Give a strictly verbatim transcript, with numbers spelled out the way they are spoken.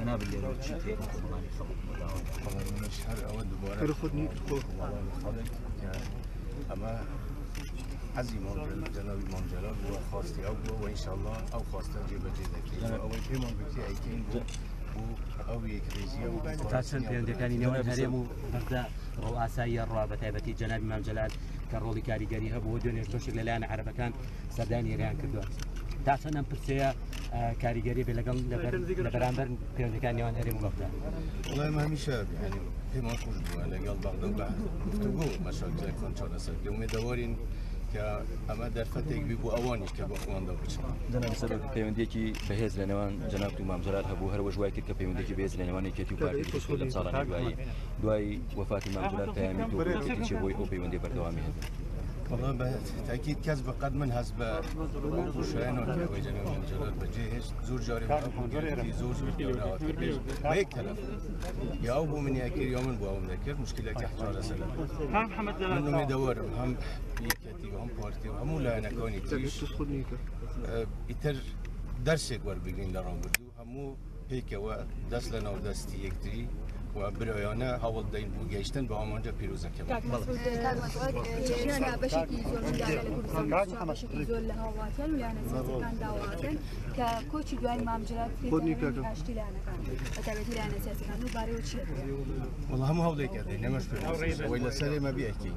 Her ew dubare Kırı xwe nî, xwe. Xwe. Ama ezî Mam Cel-, Cenabî Mam Celal bû, xwestiya bû, we înşallah ew xweste cêbecê deke. Ew ê pêman bikê, ey tên bû, bû ew yek rêziye û ta çend pêwendiyekانی نێوان هەرێم و بەغدا ڕۆ ئاساییە ڕوا، بە تایبەتی جەنابی مام جەلال کە ڕۆڵی کاریگەری هەبوو، دوێنێش بەشێک لەلایەن عەرەبەکان سەردانی ئێرەیان کردووە. تا چەند ئەم پرسەیە، ئە، کاریگەری بێ لەگەڵ لەبەر-، لە بەرامبەر پەیوەندیەکانی نێوان هەرێم و بەغدا؟ وڵای ئێمە هەمیشە، یعنی، پێمان خۆش بووە لەگەڵ بەغدا و بە گفتوگۆ مەشاکلەکان چارەسەر بکەین. ئومێدەوارین کە ئەمە دەرفەتێک بی بۆ ئەوانیش کە بە خۆیاندا بچن. جەناب سەرۆک، پەیوەندیەکی بەهێز لە نێوان جەنابت و مام جەلال هەبوو، هەر وەش وای کرد کە پەیوەندیەکی بەهێز لە نێوان یەکێتی و پارتی دروست کرد لە ساڵانی دوایی. دوای وەفاتی مام جەلال پەیامی تۆ بۆ کەوتیە چێ بۆی ئەو پەیوەندی بەردەوامی هەبێت؟ وەڵا بە تاکید کەس بە قەد من هەست بە ئەو بۆشایە ناکە ئەوەی جەناب مام جەلال بەجێ هێشت. زۆر جارێ من ئەو گرفتی زۆر زۆر گەورە هاتە پێش. بە یەک تەرەف. یا ئەو بۆ منی ئەکرد، یا من بۆ ئەوم دەکرد، مشکلەکە چارەسەر دەبێت. من ئومێدەوارم هەم یەکێتی و هەم پارتی و هەموو لایەنەکانی تریش، ئە، ئیتر دەرسێک وەربگرین لە ڕابردوو. هەموو پێکەوە دەست لە ناو دەستی یەکتری و برایانە هەوڵ دەین بۆ گەیشتن بە ئامانجە پیرۆزەکەمان. کاک مەسعود، کاک مەسعود، ژیانە بەشێکی زۆر منداڵە لە کوردستان، بەشێکی زۆر لە هاوڵاتیان و لایەنە سیاسیەکان داوا دەکەن کە کۆچی دوای مام جەلال بکرێتە هێمای ئاشتی لایەنەکان، بە تایبەتی لایەنە سیاسیەکان و بارەوە چی دەکرێت؟ وەڵا هەموو هەوڵێک ئەدەین، ئێمەش پێ ئەوەی لەسەر ئێمە بی ئەکەین.